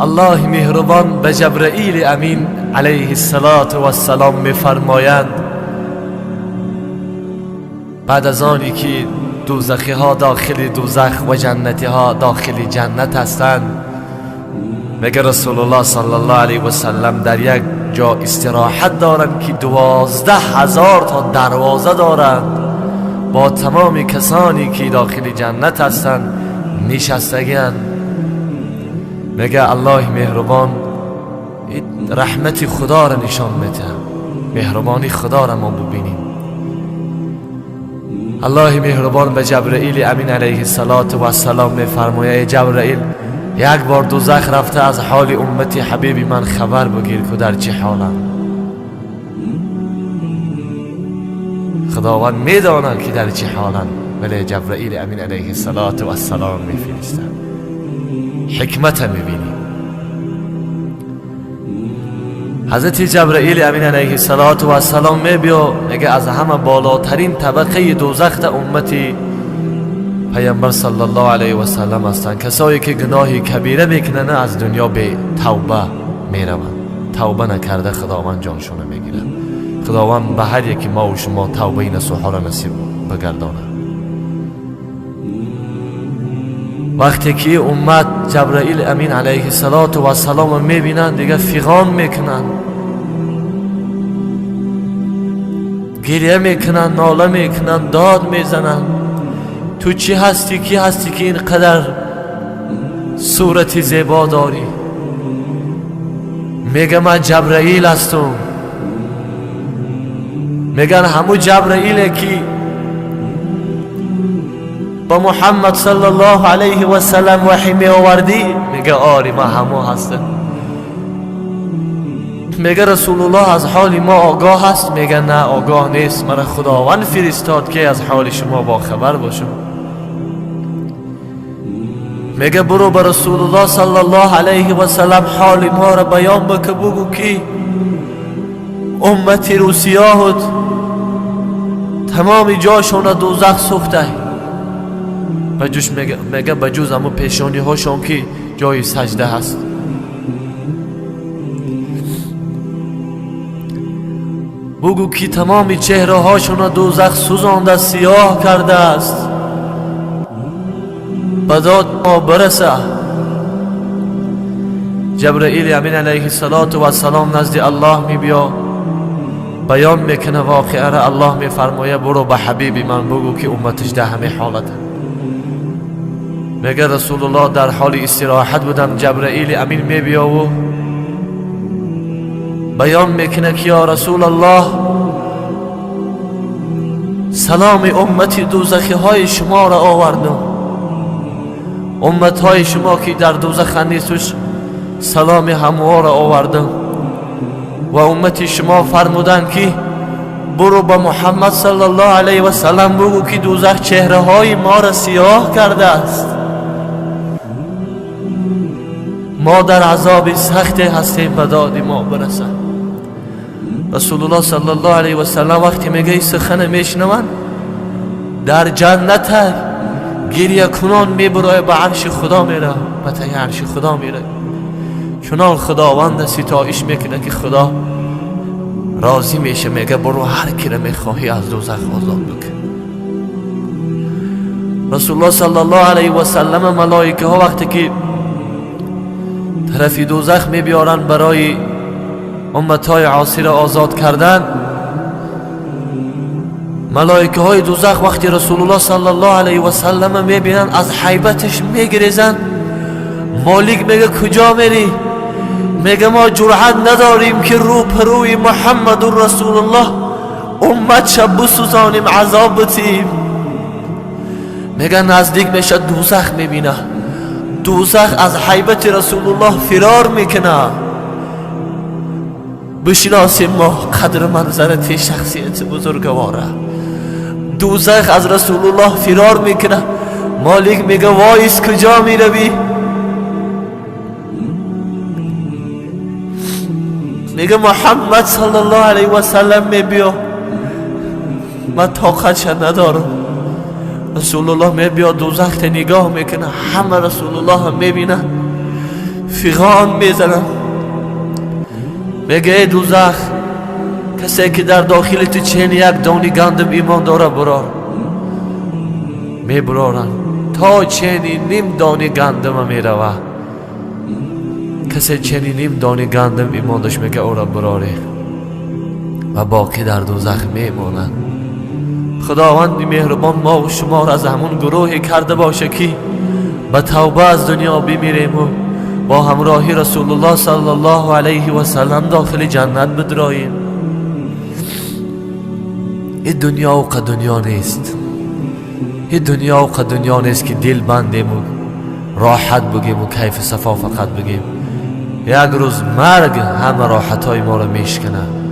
الله مهربان به جبرئیل امین علیه الصلاة والسلام میفرمایند بعد از آنی که دوزخی ها داخل دوزخ و جنتی ها داخل جنت هستند، میگه رسول الله صلی الله علیه و سلم در یک جا استراحت دارند که 12,000 تا دروازه دارند، با تمام کسانی که داخل جنت هستند نشستگی‌اند. میگه الله مهربان رحمت خدا را نشان میده، مهربانی خدا را ما ببینیم. الله مهربان به جبرئیل امین علیه الصلاة والسلام میفرماید جبرئیل یک بار دوزخ رفته از حال امت حبیب من خبر بگیر که در چه حالند. خداوند میداند که در چه حالند، ولی جبرئیل امین علیه الصلاة والسلام میفرستد. حکمت میبینیم. حضرت جبرئیل امین علیه الصلاة والسلام میبیا میگه از همه بالاترین طبقه دوزخ امتی پیامبر صلی الله علیه و سلم هستند، کسایی که گناه کبیره میکنن از دنیا به توبه میروند، توبه نکرده خداوند جانشون میگیره. خداوند به هر یکی ما و شما توبه نصوحا را نصیب بگردانه. وقتی که امت جبرئیل امین علیه الصلاة والسلام میبینن دیگه فیغان میکنن، گریه میکنن، ناله میکنن، داد میزنن. تو چی هستی؟ کی هستی که اینقدر صورت زیبا داری؟ میگه من جبرئیل هستم. میگن همو جبرئیله که با محمد صلی الله علیه و سلم وحی می آوردی؟ میگه آری من همو هستم. میگه رسول الله از حال ما آگاه هست؟ میگه نه آگاه نیست، مرا خداوند فرستاد که از حال شما با خبر باشم. میگه برو به رسول الله صلی الله علیه و سلم حال ما را بیان بکه، بگو که امت روسیاهت تمام جاشون دوزخ سوخته. بجوش میگه بجوز امو پیشانی هاشون که جای سجده هست. بگو که تمام چهره هاشون دوزخ سوزانده سیاه کرده است، به داد ما برسه. جبرئیل امین علیه الصلاة والسلام نزد الله می بیا بیان میکنه واقعه را. الله میفرمایه برو به حبیب من بگو که امتش در همه حالت. میگه رسول الله در حال استراحت بودم، جبرئیل امین می بیا و بیان میکنه که یا رسول الله سلام امت دوزخی های شما را آوردم، امت های شما که در دوزخ نیستش سلام هموها را آوردم و امت شما فرمودند که برو به محمد صلی الله علیه و سلم بگو که دوزخ چهره های ما را سیاه کرده است، ما در عذاب سخت هستیم، به داد ما برسه. رسول الله صلی الله علیه و سلم وقتی میگه این سخن میشنون در جنت گریه کنان میبرای به عرش خدا میره، به ته عرش خدا میره، چنان خداوند ستایش میکنه که خدا راضی میشه. میگه برو هر کی را میخواهی از دوزخ آزاد بکن. رسول الله صلی الله علیه و سلم ملائکه ها وقتی که طرف دوزخ میبیارن برای امتهای عاصی را آزاد کردن، ملائکه های دوزخ وقتی رسول الله صلی الله علیه و سلم میبینن از حیبتش میگریزن. مالک میگه کجا میری؟ میگه ما جرأت نداریم که رو پروی محمد رسول الله امت شب بسوزانیم عذاب بتیم. میگه نزدیک میشه دوزخ میبینه، دوزخ از حیبت رسول الله فرار میکنه. بشناسیم ما قدر منظرت شخصیت بزرگواره. دوزخ از رسول الله فرار میکنه. مالک میگه وایس کجا میروی؟ میگه محمد صلی الله علیه و سلم میبیا، من طاقتش ندارم، Расулуллоҳ мебиёд, дӯзах нигоҳ мекунад, ҳама Расулуллоҳ мебинад, фиғон мезанад, мега: «Эй дӯзах, касе ки дар дохили ту чени як дони гандум имон дора, бурор». Мебуроранд, то чени ним дони гандума мерава. Касе чени ним дони гандум имон дошт, мега, ӯро буроре ва боқӣ дар дӯзах мемонад. Худованди меҳрубон мову шуморо аз ҳамун гурӯҳе карда боша, ки ба тавба аз дунё бимирему бо ҳамроҳи Расулуллоҳ саллаллоҳу алайҳи васаллам дохили ҷаннат бидроем. Ин дунё уқа дунё нест, ин дунё уқа дунё нест, ки дил бандему роҳат бугему кайфу сафо фақат бугем. Як рӯз марг ҳама роҳатҳои моро мешканад.